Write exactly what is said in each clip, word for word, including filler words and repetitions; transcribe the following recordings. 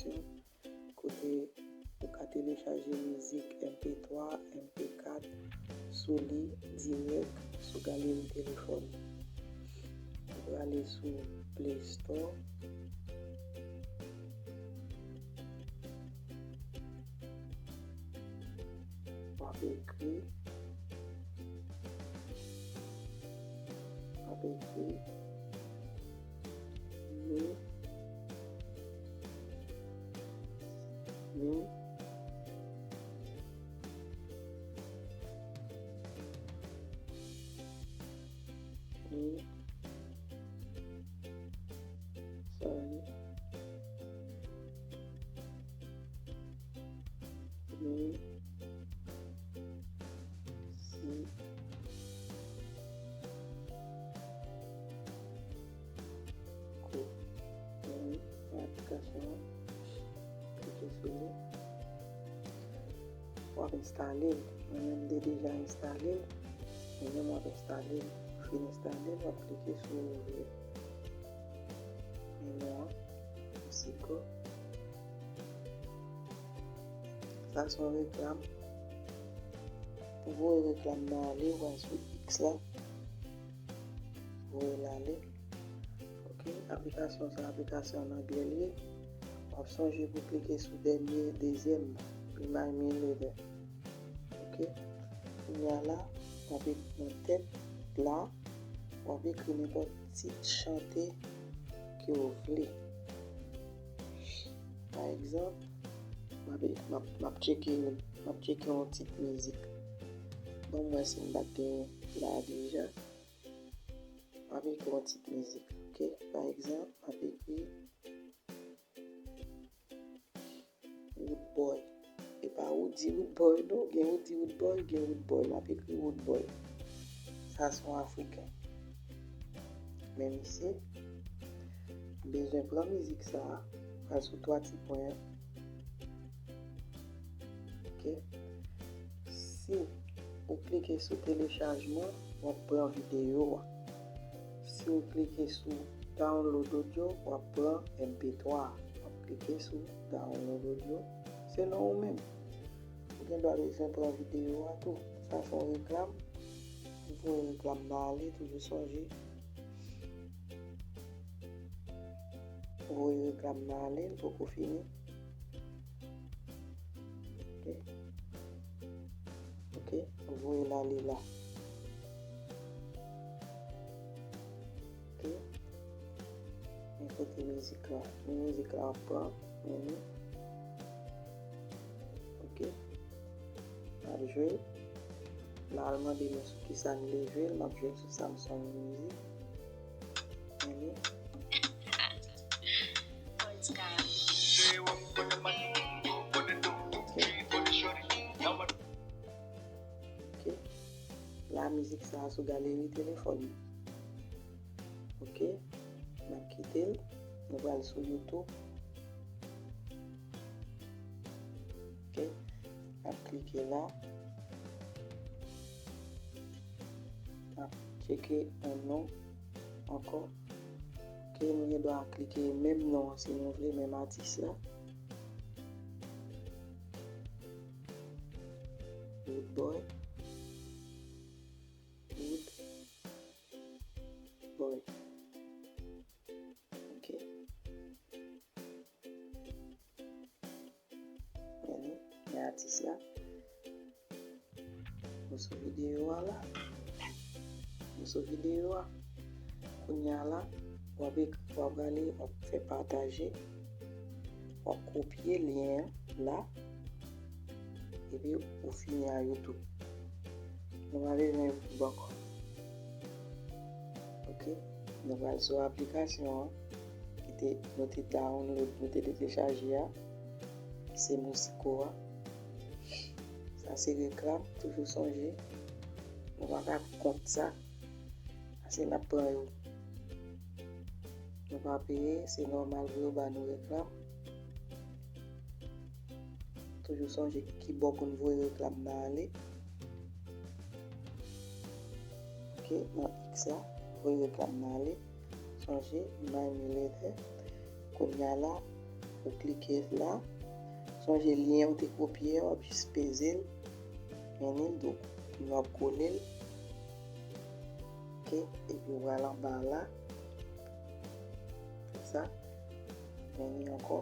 aplikasyon kote ou ka telechaje mizik M P twa, M P kat sou li dirèk sou galeri telefòn. Ou prale sou Play Store. W ap ekri, w ap ekri mi, mi, mi, sorry. Mi, si, ko. Meni aplikasyon an. Klike sou li. W ap enstale l. Mwen menm, m te deja enstale l. Mwen menm, w ap enstale l. Ou fin enstale l, w ap klike sou ouvri. Meni an. Sigo. Sa se yon reklam. Pou voye reklam nan ale, w al sou X la. Voye l ale. Ok, aplikasyon sa, aplikasyon an anglè li ye. W ap sonje pou klike sou dènye, dezyèm, Remind Me Later. Ok, kounye a la, w ap ekri nan tèt la, w ap ekri nenpòt tit chante ke w vle. Pa egzanp, m ap, m ap, m ap tcheke, m ap tcheke yon tit mizik. Bon, m wè si m pa t genyen la deja. M ap ekri yon tit mizik, ok? Pa egzanp, m ap ekri Roodboy. E pa Roody Roodboy, non. Gen Roody Roodboy, gen Roodboy. M ap ekri Roodboy. Sa se yon Afriken. Men misye, m bezwen pran mizik sa a, pral sou twa ti pwen an. Ok. Si ou klike sou telechajman, w ap pran videyo a. Si ou klike sou download audio, w ap pran M P twa a. W ap klike sou download audio, selon ou menm. Ou gen dwa bezwen pran videyo a tou. Sa se yon reklam. Ou voye reklam nan ale, toujou sonje. Ou voye reklam nan ale, l poko fini. Ok. Ok, ou voye l ale la. Ok. Men kote mizik la. Men mizik la ap pran. Men li. Ok. L ap jwe. La, l mande mwen sou kisa m vle jwe l. M ap jwe l sou Samsung Music. Men li. Ok. Ok. La, mizik sa a sou galeri telefòn mwen. Ok. M ap kite l. Nou pral sou YouTube. Ok. M ap klike la. M ap tcheke yon non ankò. Ok, nou gen dwa klike menm non an si nou vle, menm atis la. Roodboy. Roodboy. Ok. Men li, men atis la. Nou sou videyo a la. Nou sou videyo a. Kounye a la, w ap ek-, w ap ale, w ap fè pataje. W ap kopye lyen an la. Epi ou fini a YouTube. Nou pa bezwen YouTube ankò. Ok. Nou pral sou aplikasyon an ki te, nou te download, nou te telechaje a. Se Musico a. Sa se reklam, toujou sonje. Nou pa ka kont sa. Pase n ap pran yo. Nou pa peye, se nòmal pou yo ba nou reklam. Toujou sonje ki bò pou n voye reklam nan ale. Ok, nan X la, voye reklam nan ale. Sonje, Remind Me Later. Kounye a la, Ou klike la. Sonje lyen ou te kopye a, w ap jis peze l. Men li, donk, w ap kole l. Ok, epi w al anba la. Fè sa. Men li ankò.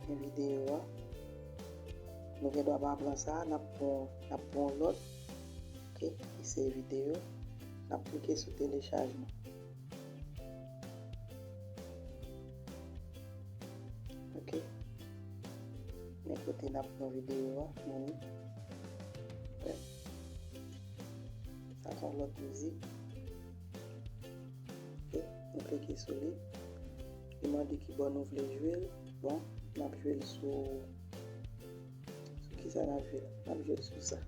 Men videyo a. Nou gen dwa pa pran sa, n ap pran, n ap pran lòt. Ok, eseye videyo. N ap klike sou telechajman. Ok. Men kote n ap pran videyo a, men wi. Sa se yon lòt mizik. Ok, nou klike sou li. Li mande ki bò nou vle jwe l. Bon, n ap jwe l sou, sou kisa n ap jwe l? N ap jwe l sou sa.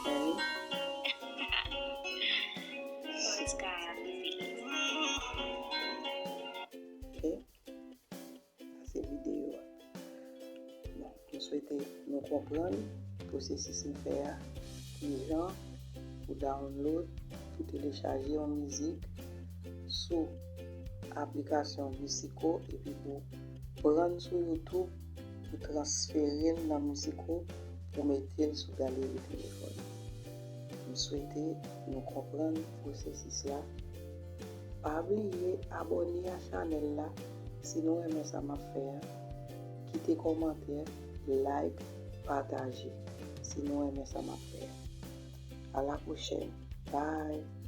Men wi. Ok. Sa se videyo a. Bon, m swete nou konprann pwosesis m fè a, kijan pou download, pou telechaje yon mizik sou aplikasyon Musico epi pou pran l sou YouTube, pou transfere l nan Musico, pou mete l sou galeri telefòn. M swete nou konprann pwosesis la. Pa bliye abòne a chanèl la si nou renmen sa m ap fè a. Kite kòmantè, like, pataje si nou renmen sa m ap fè a. A la pwochèn. Bye!